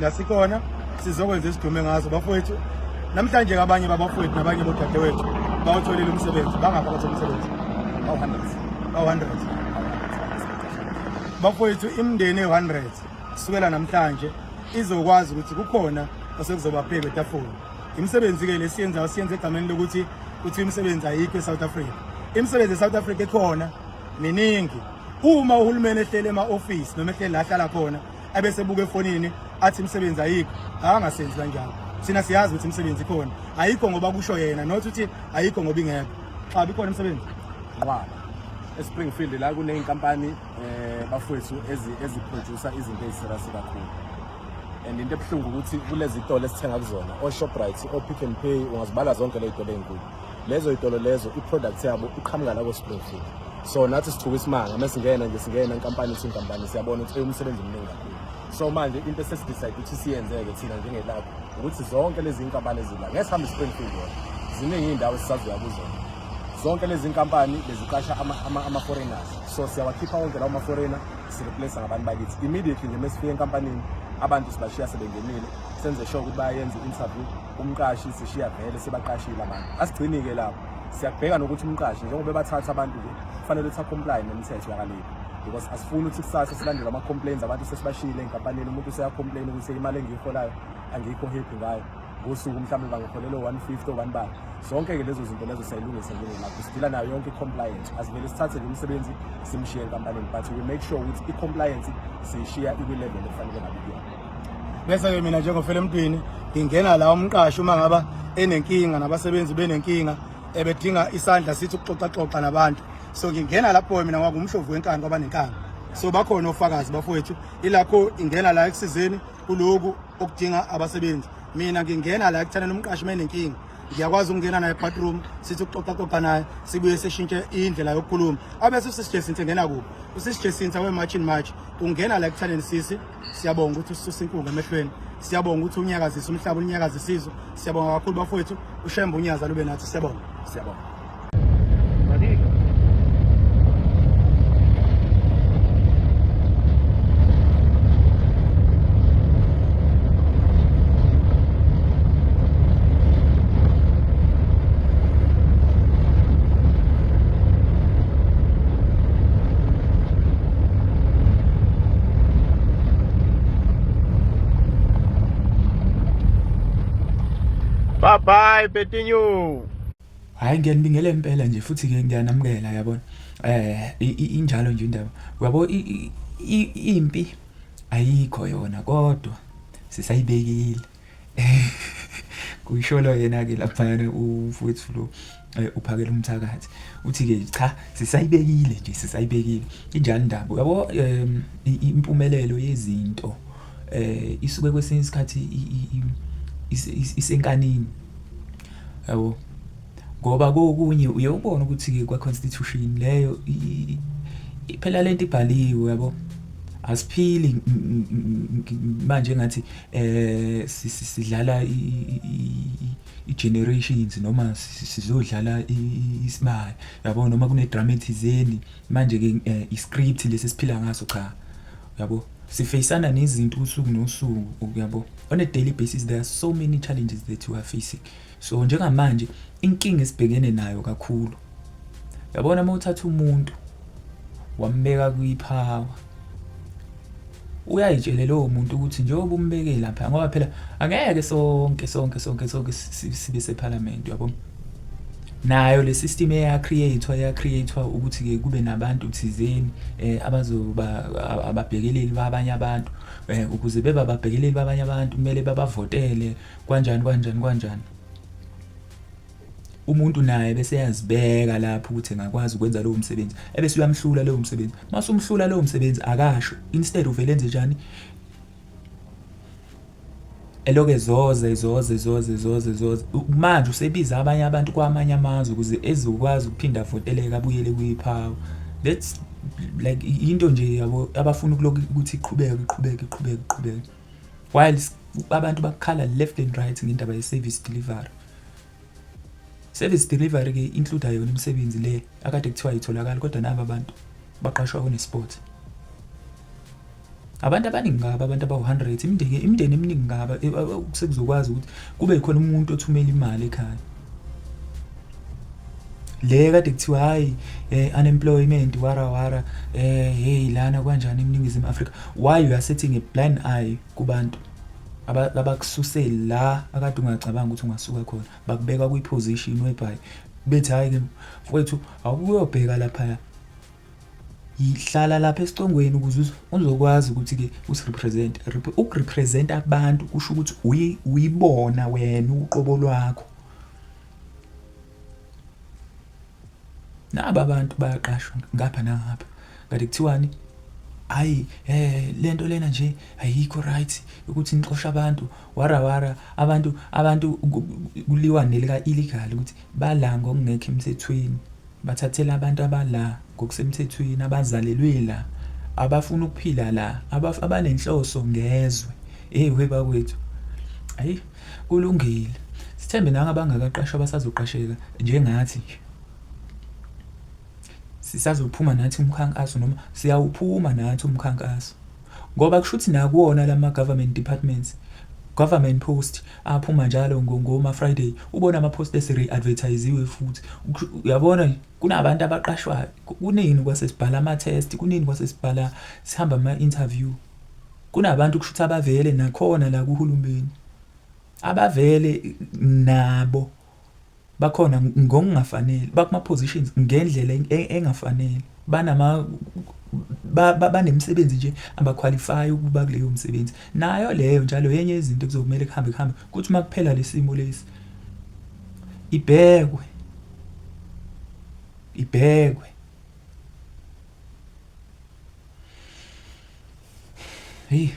La sikhona sizokwenza esidume ngazo bafowethu. Namhlanje abanye babafowethu nabanye bodadewethu bawutholile umsebenzi, bangapha bathola umsebenzi. Bawu-100. Bawu-100. Bafowethu imindeni ewu-100 kusukela namhlanje izokwazi ukuthi kukhona osekuzoba phekwe etafula. Imisebenzi-ke lesiyenzayo siyenza egameni lokuthi kuthi imisebenzi ayikho eSouth Africa. Imisebenzi eSouth Africa ikhona miningi. Uma uhulumeni ehlele ema-ofisi noma ehleli la ahlala khona ebese buka efonini athi imisebenzi ayikho, akangasenzi kanjalo. Thina siyazi ukuthi imisebenzi ikhona, ayikho ngoba kusho yena, not ukuthi ayikho ngoba ingekho. Xa ikhona imisebenzi. Nqwaba. ESpringfield la kuney'nkampani bafowethu eziproducer izinto eziserious kakhulu. And into ebuhlungu ukuthi kulezi zitolo esithenga kuzona, o-Shoprite, o-Pick n Pay, ungazibala zonke lezi zitolo ey'nkulu. Lezo zitolo lezo i-product yabo iqhamuka la ko-Springfield. So nathi sithuka isimanga mesingena nje singena inkampani inkampani siyabona ukuthi umsebenzi omningi kakhulu. So manje into esesidecide ukuthi siyenzeke thina njengelapho ukuthi zonke lezi inkampani ezila ngeke sihambe Springfield yona. Ziningi iy'ndawo esisazoya kuzona. Zonke lezi inkampani beziqasha ama-foreigners. So siyawakhipha wonke lawo ma-foreigner sireplace ngabantu bakithi. Immediately nje mesifika enkampanini abantu sibashiya sebengenile, senze sure ukuthi bayayenza i-interview, umqashi sishiya vele sebaqashile abantu. Asigcini-ke lapho, siyakubheka nokuthi umqashi njengoba ebathatha abantu nje kufanele ukuthi acomply nemithetho yakaleli, because asifuni ukuthi kusasa silandele ama-complaints abantu sesibashiyile enkampanini, umuntu useyacomplain ukuthi imali engiyiholayo angikho happy ngayo, ngosuku mhlawumbe bangiholela o-150 o-1 bani. Zonke-ke lezo zinto lezo siyayilungisa njengelapho sidila nayo yonke i-compliance. Asivele sithathe nje umsebenzi simshiye enkampanini, but we make sure ukuthi i-compliance siyishiya ikwi-level ekufanele ngabe kuyona. Bese-ke mina njengofela emntwini ngingena la umqashi uma ngaba enenkinga nabasebenzi benenkinga ebedinga isandla sithi ukuxoxaxoxa nabantu, so ngingena lapho mina ngoba ngumshovu wenkani kwabanenkani, so bakhona ofakazi bafowethu, ilapho ingena la ekusizeni kuloku okudinga abasebenzi. Mina ngingena la ekuthaneni umqashi uma enenkinga, ngiyakwazi ukungena naye ebathroom sithi ukuxoxaxoxa naye, sibuye sishintshe indlela yokukhuluma. Abese usisijesinto engena kuphi? Usisijesinto we-March in March ungena la ekuthaneni sisi, siyabonga ukuthi usisusa inkungu emehlweni, siyabonga ukuthi unyakazise umhlaba, unyakazise isizwe, siyabonga kakhulu bafowethu, ushembe unyaza lube nathi, siyabonga. Siyabonga. Bye bye Betinho. Hayi ngiyanibingela impela nje futhi ke ngiyanamukela yabona. Injalo nje indaba. Uyabo impi ayikho yona kodwa sisayibekile. Kusholo yena ke laphana umfowethu lo uphakela umthakathi. Uthi ke cha sisayibekile nje sisayibekile. Injalo indaba. Uyabo impumelelo yezinto isuke kwesinye isikhathi isenkanini. Yabo. Ngoba kokunye uye ubone ukuthi-ke kwa-constitution leyo phela lento ibhaliwe yabo. Asiphili manje engathi sidlala i-generations noma sizodlala isibaya yabo, noma kune-drama ethizeni manje-ke i-script lesi esiphila ngaso cha yabo. Sifeyisana nezinto usuku nosuku yabo. On a daily basis there are so many challenges that you are facing. So njengamanje inkinga esibhekene nayo kakhulu, yabona uma uthatha umuntu wambeka kwipower, uyayitshele lowo muntu ukuthi njengoba umbeke lapha, ngoba phela angeke sonke sonke sonke sonke sibe sephalamende yabo. Nayo le system eya-create-wa ya-create-wa ukuthi-ke kube nabantu thizeni abazoba ababhekeleli babanye abantu, ukuze bebe ababhekeleli babanye abantu kumele babavotele kanjani kanjani kanjani. Umuntu naye bese eyazibeka lapho ukuthi engakwazi ukwenza lowo msebenzi, ebese uyamhlula lowo msebenzi. Mase umhlula lowo msebenzi akasho, instead uvele enze njani? Eloke ezoza ezoza ezoza ezoza ezoza. Manje usebiza abanye abantu kwamanye amazwe ukuze ezokwazi ukuphinda avoteleke abuyele kwipower. That's like into nje yabo abafuna ukulokhu ukuthi iqhubeke iqhubeke iqhubeke iqhubeke. While abantu bakhala left and right ngendaba ye-service delivery. Service delivery ke include yona imisebenzi le akade kuthiwa itholakala, kodwa naba abantu baqashwa kune-sport. Abantu abaningi kabi, abantu abawu-100, imindeni imindeni eminingi kabi eh, eh, sekuzokwazi ukuthi kube khona umuntu othumela imali ekhaya. Le kade kuthiwa hayi eh, unemployment wara wara eh hey lana kanjani eNingizimu Afrika, why you are setting a blind eye kubantu abakususe la akade ungacabanga ukuthi ungasuka khona, bakubeka kwi-position whereby bethi hayi ke mfowethu awukuyobheka laphaya, yihlala lapha esicongweni ukuze uzokwazi ukuthi-ke usirepresent. Ukurepresent abantu kusho ukuthi uyibona wena uqobo lwakho. Naba abantu bayaqashwa ngapha nangapha, kanti kuthiwani? Hayi lento lena nje ayikho right ukuthi nixoshe abantu wara wara, abantu abantu kuliwa nelika illegal ukuthi bala ngokungekho emthethweni, bathathela abantu abala ngokusemthethweni, abazalelwe la, abafuna ukuphila la, abanenhloso ngezwe. Hey we bakwethu, ayi kulungile, sithembe nanga abangakaqashwa basazoqasheka njengathi nje. Sisazophuma nathi umkhankaso, noma siyawuphuma nathi umkhankaso, ngoba kusho ukuthi nakuwona lama government departments, government post aphuma njalo ngoma Friday, ubona ama post ese-re-advertisiwe futhi. Uyabona kunabantu abaqashwayo. Kunini kwase sibhala ama test, kunini kwase sibhala sihamba ama interview. Kunabantu kusho ukuthi abavele nakhona la kuhulumeni, abavele nabo bakhona ngokungafanele, bakuma positions ngendlela engafanele, banama banemisebenzi nje abaqualify ukuba kuleyo msebenzi. Nayo leyo njalo yenye izinto ekuzokumele kuhambe kuhambe kuthi uma kuphela lesimo lesi ibhekwe ibhekwe. Hey.